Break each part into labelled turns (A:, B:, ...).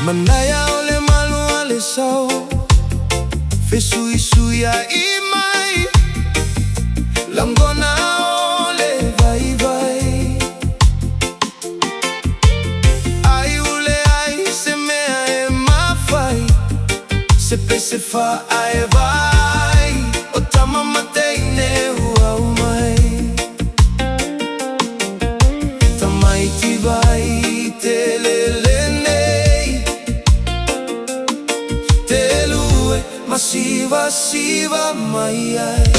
A: Manaia o le malu a le sau, Fesuisuiai mai, Lagona o le vaivai. Ai ua leai se mea e mafai, Se pese fa'aevae, O tama ma teine ua omai. Tamaiti vai te lele nei, Te lue masivasiva mai ai.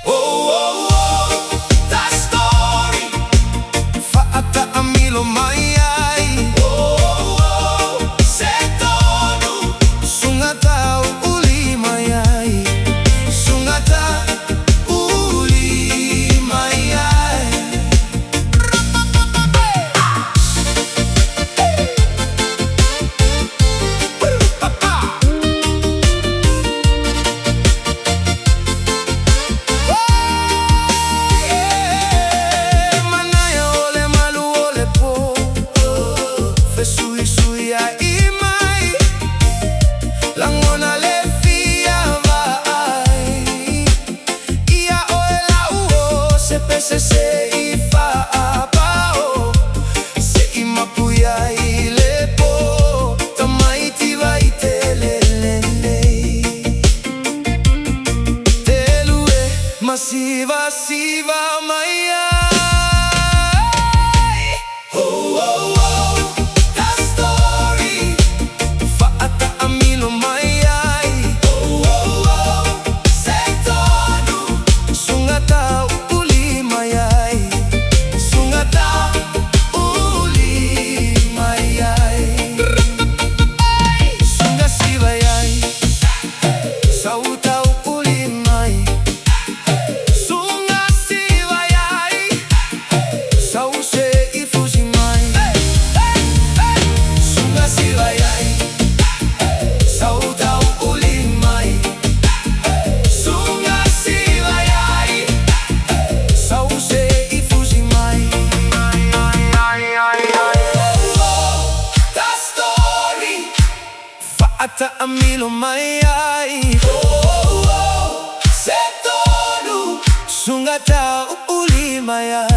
A: Oh, oh, oh, the story. Fa'ata'amilo mai ai. Oh, oh, oh, se tonu. Suga uli mai ai. Suga uli mai ai. Manaia o le malu o le po, Fesuisuiai mai, Lagona le fia vaai. Ia oe la'u uo, Se pese se i fa'apao, Se i mapu ai le po, Tamaiti vai te lele nei, Te lue masivasiva mai ai. Oh, oh, oh, the story. Fa'ata'amilo mai ai. Oh, oh, oh, se tonu. Suga uli mai ai. Suga uli mai ai. Suga siva ai. Sauta uli mai. Suga siva ai. Sau se i fusi mai. Suga siva ai. Sauta uli mai. Suga siva ai. Sau se i fusi mai. Oh, the story. Fa'ata'amilo mai ai. Oh, oh, se tonu. Suga uli mai ai.